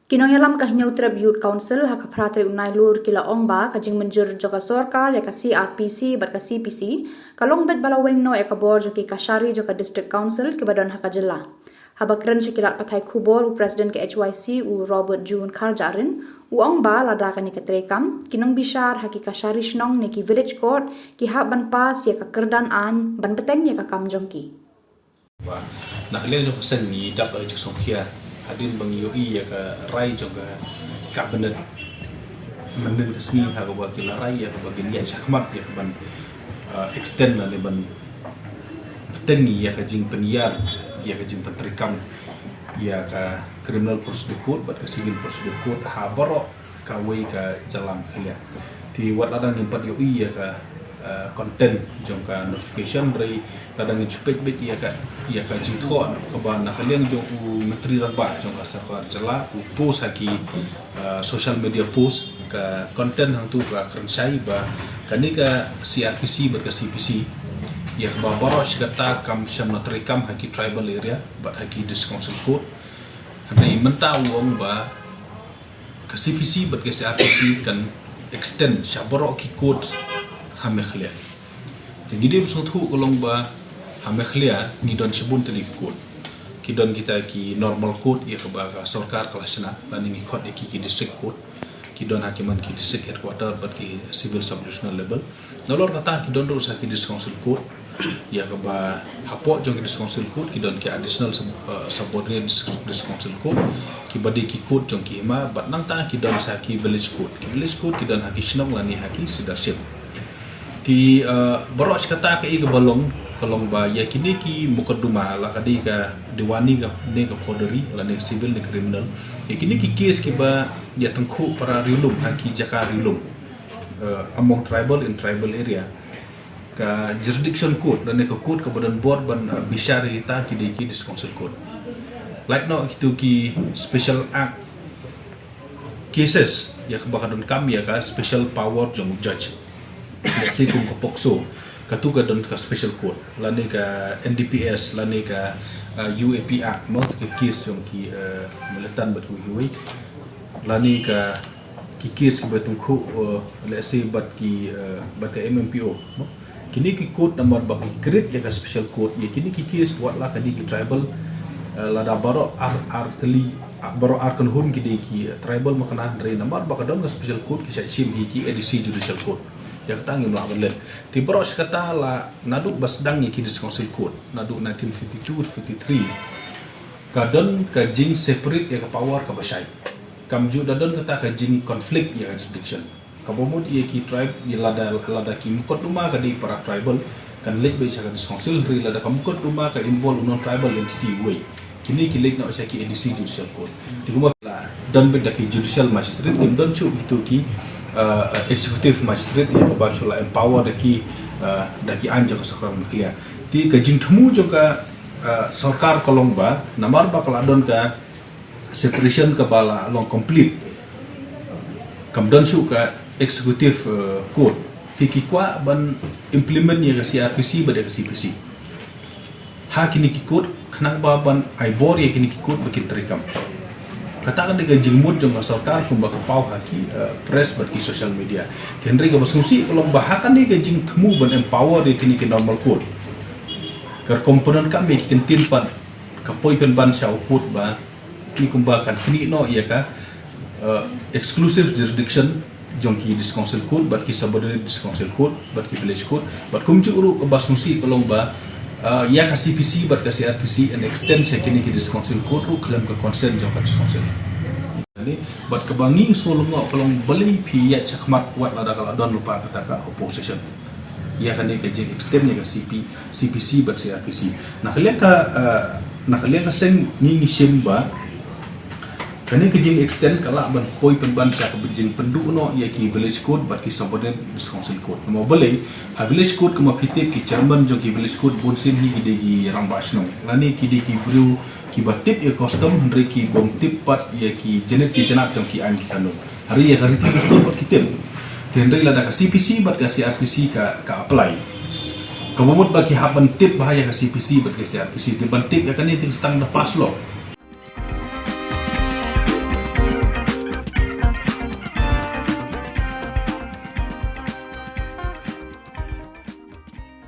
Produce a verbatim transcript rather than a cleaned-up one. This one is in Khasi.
Ki nongïalam ka Hynñiewtrep Youth Council ha ka phra tarik u Nailur ki la ong ba ka jingmynjur jong ka sorkar ïa ka C R P C bad ka C P C ka long beit ba la weng noh ïa ka bor jong ki kashari jong ka District Council kiba don ha ka jylla. Haba kren sha ki lad pathai khubor u President ka H Y C u Robert June Kharjahrin u ong ba lada kane ka treikam ki nongbishar ha ki kashari shnong ne ki village court ki hap ban pass ïa ka kyrdan aiñ ban bteng ïa ka kam jong ki. Ba na ka liang jong ka seng ngi dap da ka jingsngewkhia hadien ba ngi ïohi ïa ka rai jong ka Cabinet mynnin ka sngi ha kaba ki la rai ïa kaba kin ïaid shakhmat ïa ka ban extend lane ban bteng ïa ka jingpynïar ïa ka jingpyntreikam ïa ka Criminal Procedure Code bad ka Civil Procedure Code ha baroh kawei ka jylla Meghalaya. Te wat lada ngim pat ïohi ïa ka content jong ka notification hynrei lada ngin shu peit beit ïa ka ïa ka jingthoh kaba na ka liang jong u Myntri Rangbah jong ka sorkar jylla u post ha ki social media post, ka content hangto ka kren shai ba kane ka C R P C bad ka C P C ïa kaba baroh shi katta kam shym la treikam ha ki tribal area bad ha ki District Council Court. Hynrei mynta u ong ba ka C P C bad ka C R P C kan extend sha baroh ki court ha Meghalaya. Te ngi dei ban sngewthuh ka long ba ha Meghalaya ngi don shibun tylli ki court. Ki don kita ki normal court ïa kaba ka sorkar ka la shna lane ngi khot ïa ki ki district court. Ki don ha ki man ki district headquarter bad ki civil sub-divisional level. Nalor kata ki don ruh sa ki District Council Court ïa kaba hapoh jong ki District Council Court ki don ki additional subordinate District Council Court kiba dei ki court jong ki hima bad nangta ki don sa ki village court. Ki village court ki don ha ki shnong lane ha ki sirdarship. Te baroh shi katta kaei kaba long ka long ba ïa kine ki mukotduma la ka dei ka dewan ne ka fauji lane civil ne criminal, ïa kine ki case kiba ïa tyngkhuh para riewlum ha ki jaka riewlum among tribal in tribal area. Ka jurisdiction court lane ka court kaba don bor ban bishar ïa kita ki dei ki District Council Court. Lait noh kito ki special act cases ïa kaba ka donkam ïa ka special power jong u judge. Lehse kum ka POCSO kato ka don ka special court lane ka N D P S lane ka U A P Act mo, ka case jong ki militant bad kiwei kiwei lane ka ki case kiba tyngkhuh lehse bad ki bad ka M M P O mo. Kine ki court namar ba ki create ïa ka special court ïa kine ki case wat la ka dei ki tribal lada baroh ar ar tylli baroh ar kynhun ki dei ki tribal ma kane hynrei namar ba ka don ka special court ki shah shim hi ki A D C judicial court. Ïa kata ngim lah ban leh. Te baroh shi katta la naduh ba sdang ïa ki District Council Court naduh nineteen fifty-two fifty-three ka don ka jing separate ïa ka power kaba shai. Kam ju da don kata ka jing conflict ïa ka jurisdiction. Kaba mut ïa ki tribe ïa lada lada ki mukotduma ka dei para tribal kan leit beit sha ka District Council hynrei lada ka mukotduma ka involve non tribal entity wei, kine ki leit noh sha ki A D C judicial court. Te kumba la don beit da ki judicial magistrate kim don shuh kito ki executive magistrate ïa kaba shu la empower da ki da ki aiñ jong ka sorkar Meghalaya. Te ka jingthmu jong ka sorkar ka long ba namar ba ka la don ka separation kaba la long complete. Kam don shuh ka executive court. Te ki kwah ban implement ïa ka C R P C bad ïa ka C P C ha kine ki court khnang ba ban ai bor ïa kine ki court ba kin treikam. Kata ka dei ka jingmut jong ka sorkar kumba ka paw ha ki press bad ki social media. Te hynrei kaba sngewsih ka long ba ha kane ka jingthmu ban empower ïa kine ki normal court ka rukom pyndonkam ïa ki kyntien pat ka poi pynban sha u court ba ki kumba kan knieh noh ïa ka exclusive jurisdiction jong ki District Council Court bad ki subordinate District Council Court bad ki village court bad kumjuh ruh kaba sngewsih ka long ba ïa ka C P C bad ka C R P C yn extend sha kine ki District Council Court ruh khlem ka consent jong ka District Council. Bad kaba ngi sngewlyngngoh ka long balei phi ïaid shakhmat wat lada ka la don lypa kata ka opposition ïa kane ka jing extend ïa ka C P C bad C R P C. Na ka liang ka na ka liang ka seng ngi ngi shim ba kane ka jing extend ka lah ban poi pynban sha ka jing pynduh noh ïa ki village court bad ki subordinate District Council Court. Namar balei ha village court kumba phi tip ki chairman jong ki village court bun sien hi ki dei ki rangbah shnong lane ki dei ki briew kiba tip ïa custom hynrei ki bym tip pat ïa ki jait ki jait jong ki aiñ ki kanun. Hynrei ïa ka riti dustur pat ki tip. Te hynrei lada ka C P C bad ka C R P C ka ka apply, kaba mut ba ki hap ban tip bha ïa ka C P C bad ka C R P C te ban tip ïa kane te sdang da pass law.